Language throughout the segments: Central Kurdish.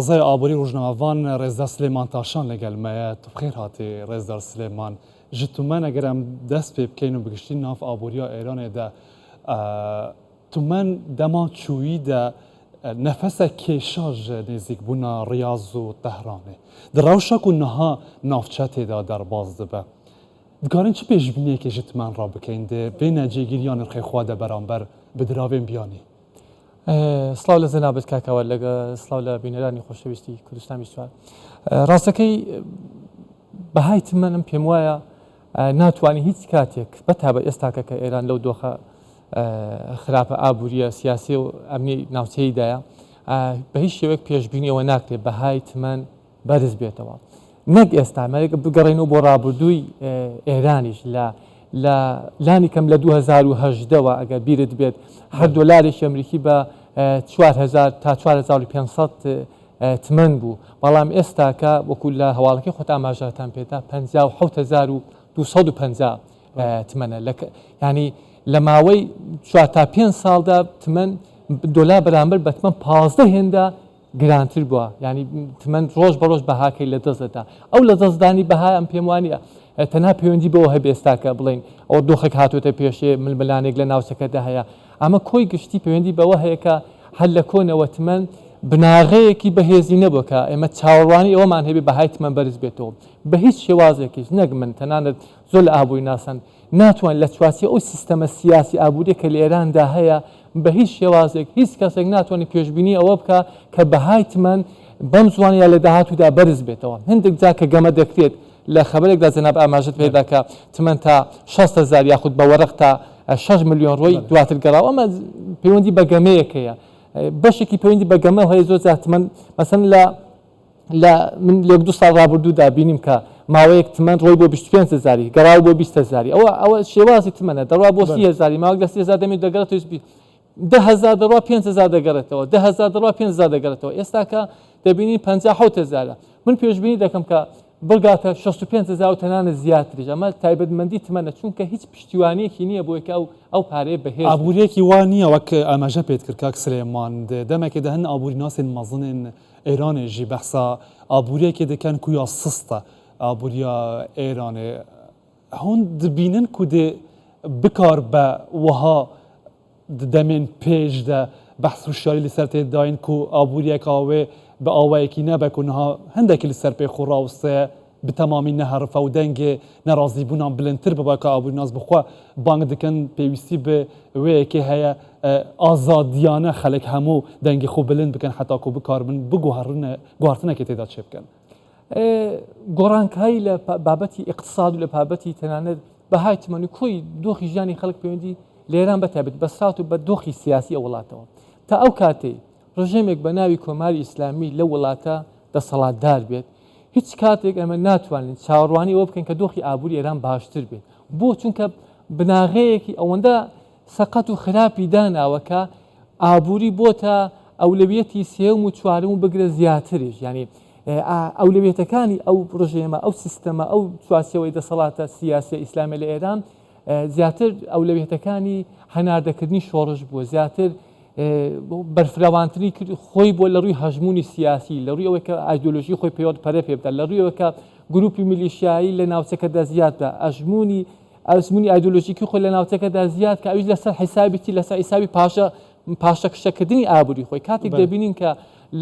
شارەزای ئابووری ڕۆژنامەڤان ڕێزدار سلێمان تاشان لەگەل مەیە. تو بخێر هاتی ڕێزدار سلێمان. ژ تومەن ئەگەر ئەم دەست پێ بکەین و بگشتی ناف ئابووریا ئێرانێ دە تومەن دەما چوویی دە نەفەسە کێشا ژ نێزیکبوونا ڕیاز و تەهرانێ. د ڕەوشا کو نها ناوچە تێدا دەرباز دبە. دکارین چ پێشبینیەکێ ژ تمەن ڕا بکەین دێ بێنە جێگیریا نرخێ خوە دە بەرامبەر bi diravên biyanî؟ سڵاو لە جەنابت کاک هاوار لەگە سڵاو لە بینەرانی خۆشەویستی کوردستان 24 ڕاستەکەی بەهای تمەنم پێم وایە ناتوانانی هیچ کاتێک بەتا بە ئێستاکە کە ئێران لەو دۆخە خراپە ئابووریە سیاسی و ئەمنی ناوچەیدایە بە هیچ شێوەیەک پێشبینیەوە ناکرێت بەهای تمەن بەرز بێتەوە نەک ئێستا مەرگ بگەڕێنەوە بۆ ڕابردووی ئێرانیش لە لە لانی کەم لە 2010ەوە ئەگەر بیرت بێت هەر دۆلارێکی ئەمریکی بە 4000 تا 4500 تمەن بوو بەڵام ئێستاکە وەکو لە هەواڵەکەی خۆت ئاماژەتان پێدا 57250 تمەنە لە ینی لە ماوەی 4 تا 5 ساڵدا تمەن دۆلار بەرامبەر بە تمەن 15 هێندە گرانتر بووە یانی تمەن ڕۆژ بە ڕۆژ بەهاکەی لە دەست دەدا ئەو لە دەستدانی بەها ئەم پێم وانە تەنها پەیوەندی بەوە هەبێ ئێستاکە بڵێین ئەو دۆخێک هاتوێتە پێشێ ململانێک لە ناوچەکەدا هەیە ئەمە کۆی گشتی پەیوەندی بەوە هەیە کە هەر لە کۆنەوە تمەن بناغەیەکی بەهێزی نەبوو کە ئێمە چاوەڕوانی ئەوەمان هەبێ بەهای تمەن بەرز بێتەوە بە هیچ شێوازێکیش نەک من تەنانەت زۆر لە ئابووری ناسان ناتوان لە چوارچێوەی ئەو سیستەمە سیاسی ئابووریە کە لە ئێراندا هەیە بە هیچ شێوازێک هیچ کەسێک ناتوانێت پێشبینی ئەوە بکا کە بەهای تمەن بەم زوانە یا لە داهاتوودا بەرز بێتەوە. هەندێک جار کە گەمە دەکرێت لە خەبەرێکدا جەناب ئاماژەت پێدا کە تمەن تا 60 هەزار یاخود بە وەرەق تا 6 ملیۆن ڕۆی دواتر گەڕاوە ئەمە پەیوەندی بە گەمەیەک هەیە بەشێکی پەیوەندی بە گەمە هەیە زۆر جار تمەن مەسەن لە لە من لێک دوو ساڵ ڕابردوودا بینیم کە ماوەیەک تمەن ڕۆی بۆ 25 هەزاری گەڕاو بۆ 20 هەزاری ئەوە ئەوە شێوازی تمەنە دەڕوا بۆ 30 هەزاری ماوەک لە 30 هەزار دەمێت دەگەڕێتەوە 10 هەزار دەڕوا 5 هەزار دەگەڕێتەوە 10 هەزار دەڕوا 5 هەزار دەگەڕێتەوە ئێستا کە دەبینین 57 هەزارە من پێشبینی دەکەم کە بگاتە 65 هەزار و تەنانەت زیاتریش ئەمە تایبەتمەندی تمەنە چونکە هیچ پشتیوانیەکی نییە بۆی کە ئەو ئەو پارەیە بەهێز بێت. ئابووریەکی وا نییە وەک ئاماژە پێت کرد کاک سلێمان دەمێکێ دە هەن ئابووریناسên مەزنên ئێرانێ ژی بەحسا ئابووریەکێ دکەن کو یا سستە ئابووریا ئێرانێ هون دبینن کو دێ بکار بە وەها د دەمێن پێش دە بەحس هوشیاری لەسەر تێ داین کو ئابووریەکا وێ بە ئاوایەکی نەبە کو نها هەندێکی لەسەر پێ خۆ ڕاوستەیە bi temamî neherife û dengê nerazîbûnan bilindtir bibe ka aborînas bi xwe bang dikin pêwîstî bi wê yekê heye azadiyane xelk hemû dengê xwe bilind bikin heta ku bikaribin biguherine guhertinekê tê de çêbikin. گۆڕانکاری لە بابەتی ئیقتساد و لە بابەتی تەنانەت بەهای تمەن و کۆی دۆخی ژیانی خەڵک پەیوەندی لە ئێران بە تایبەت بەسرات و بە دۆخی سیاسی ئەو وڵاتەوە تا ئەو کاتەی ڕژێمێک بە ناوی کۆماری ئیسلامی لەو وڵاتە دەسەڵاتدار بێت هیچ کاتێک ئێمە ناتوانین چاوەڕوانی ئەوە بکەین کە دۆخی ئابووری ئێران باشتر بێت بۆ چونکە بناغەیەکی ئەوەندە سەقەت و خراپی داناوە کە ئابووری بۆتە ئەولەویەتی سێوم و چوارم و بگرە زیاتریش یعنی ئەولەویەتەکانی ئەو ڕژێمە ئەو سیستەمە ئەو چوارچێوەی دەسەڵاتە سیاسیە ئیسلامیە لە ئێران زیاتر ئەولەویەتەکانی هەناردەکردنی شۆڕش بووە زیاتر بەرفراوانتری کرد خۆی بۆ لە ڕووی هەژموونی سیاسی لە ڕووی ئەوەی کە ئایدۆلۆژی خۆی پێوە پەرە پێ بدات لە ڕووی ئەوەی کە گروپی میلیشیایی لە ناوچەکەدا زیاد بە ئەژموونی ئەزموونی ئایدۆلۆژیکی خۆی لە ناوچەکەدا زیاد کە ئەویش لەسەر حیسابی چی لەسەر حیسابی پاشە پاشەکشەکردنی ئابووری خۆی کاتێک دەبینین کە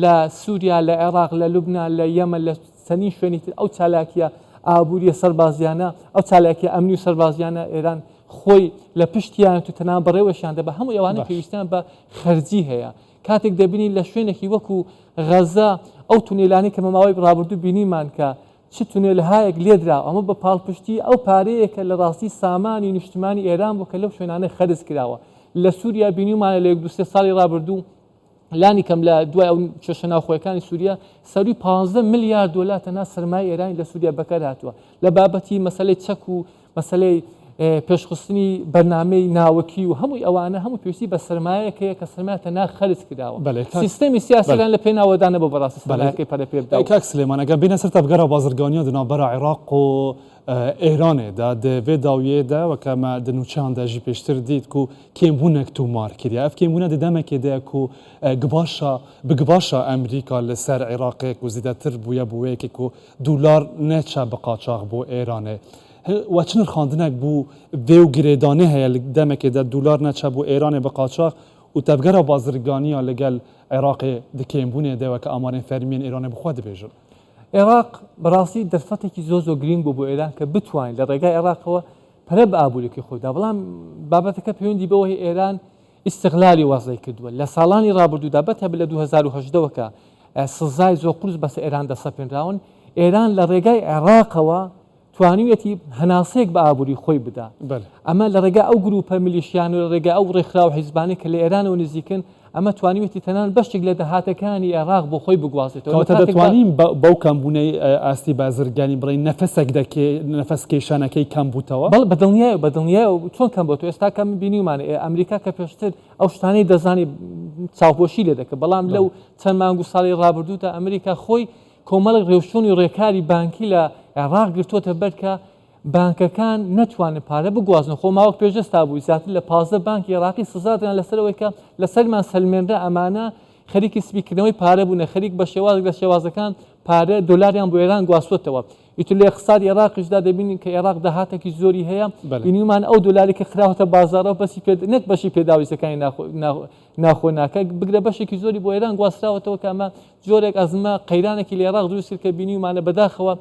لە سووریا لە عێراق لە لوبناان لە یەمەن لە چەندین شوێنی تر ئەو چالاکیە ئابووریە سەربازیانە ئەو چالاکیە ئەمنی و سەربازیانە ئێران خۆی لە پشتیان و تەنان بەڕێوەشیان دەبە هەموو ئەوانە پێویستیان بە خەرجی هەیە کاتێک دەبینی لە شوێنێکی وەکو غەزە ئەو تونێلانەی کە ماوەی ڕابردوو بینیمان کە چ تونێلهایەک لێدرا ئەمە بە پاڵپشتی ئەو پارەیە کە لە ڕاستی سامانی نیشتمانی ئێران بوو کە لەو شوێنانە خەرج کراوە لە سووریا بینیومانە لە یەک دوو سێ ساڵی ڕابردوو لانی کەم لە دوای ئەو کێشە ناوخۆیەکانی سووریا سەروی 15 ملیار دۆلار تەنها سەرمایە ئێرانی لە سووریا بەکار هاتووە لە بابەتی مەسەلەی چەک و مەسەلەی پێشخستنی بەرنامەی ناوەکی و هەمووی ئەوانە هەموو پێویستی بە سەرمایەک هەیە کە سەرمایە تەنها خەرج کراوە. بەلێ کاک سیستەمی سیاسی بەلێ ئێران لە پێناوەدا نەبوو بەڕاستی بەلێ سەرمایەکەی پەرە پێ بدا و کاک سلێمان ئەگەر بێینە سەر تەڤگەرا بازرگانیا di navbera Iraq û Îranê de di vê dawiyê de weke me di nûçeyan de jî pêştir dît ku kêmbûnek tomar kiriye. Ev kêmbûne di demekê de ye ku givaşa bi givaşa Amerîka li ser Iraqê ku zêdetir bûye bi wê yekê ku dolar neçe bi qaçax bo Îranê. We çi nirxandinek bû vê û girêdanê heye li demekê de dolar neçe bo Êranê bi qaçax û tevgera bazirganiya li gel Iraqê di kêmbûnê de weke amarên fermî yên Êranê bi xwe dibêjin. عێراق بەڕاستی دەرفەتێکی زۆر زۆر گرینگ بوو بۆ ئێران کە بتوانێت لە ڕێگای عێراقەوە پەرە بە ئابووریەکەی خۆی بدا، بەڵام بابەتەکە پەیوەندی بەوە هەیە ئێران ئیستغلالی وەزعی کردووە لە ساڵانی ڕابردوودا بەتایبەت لە 2018 وە کە سزای زۆر قورس بەسەر ئێراندا سەپێنراون، ئێران لە ڕێگای عێراقەوە توانیویەتی هەناسەیەک بە ئابووری خۆی بدا. ئەمە لە ڕێگای ئەو گرووپە میلیشیان و لە ڕێگای ئەو ڕێکخراو و حیزبانەی کە لە ئێرانەوە نزیکن، ئەمە توانیویەتی تەنانەت بەشێک لە داهاتەکانی عێراق بۆ خۆی بگوازێتەوە. لە کەواتە کاتێکدا دەتوانین بەو کەمبوونەی ئاستی بازرگانی بڵێین نەفەسێک دەکێ نەفەس کێشانەکەی کەم بووتەوە؟ بەڵێ بە دڵنیایەوە، بە دڵنیایەوە. چۆن کەم بۆتەوە؟ ئێستا کە من بینیومانە ئەمریکا کە پێشتر ئەو شتانەی دەزانی چاوپۆشی لێ دەکرد، بەڵام لەو چەند مانگ و ساڵی ڕابردوودا ئەمریکا خۆی کۆمەڵێک ڕێوشوێن و ڕێکاری بانکی لە عێراق گرتووەتە بەر کە بانکەکان نەتوانن پارە بگوازنەوە، خۆ ماوەک پێش ئێستا بوو زیاتر لە 15 بانکی عێراقی سزا دران لەسەر ئەوەی کە لەسەرمان سەلمێنرا ئەمانە خەریکی سپیکردنەوەی پارە بوونە، خەریک بە شێوازێک لە شێوازەکان پارە دۆلاریان بۆ ئێران گواستووەتەوە. ئیتر لە ئیقتسادی عێراقیشدا دەبینین کە عێراق داهاتێکی زۆری هەیە، بینیومان ئەو دۆلاری کە خراوەتە بازاڕەوە بەسی پێ نەک بەشی پێداویستەکانی ناخۆ ناکە، بگرە بەشێکی زۆری بۆ ئێران گواستراوەتەوە کە ئەمە جۆرێک ئەزمە قەیرانێکی لە عێراق دروست کرد کە بینیومانە بەداخەوە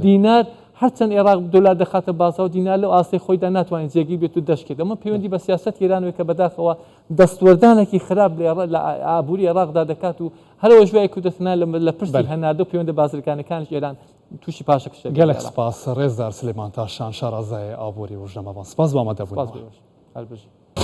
دینار هەرچەند عێراق دۆلار دەخاتە بازاڕ دینار لەو ئاستەی خۆیدا ناتوانێت جێگیر بێت و دەشکێت. ئەمە پەیوەندی بە سیاسەتی ئێرانەوە کە بەداخەوە دەستوەردانێکی خراپ لە ئابووری عێراقدا دەکات و هەرەوەش وای کردووە تەنها لە پرسی هەناردە و پەیوەندە بازرگانەکانیش ئێران تووشی پاشەکشە بێت. گەلەک سپاس ڕێزدار سلێمان تاشان شارەزای ئابووری و ڕۆژنامەڤان سپاس بۆ ئامادەبوونەوە. سپاس بۆ ئێوەش. هەر بژی.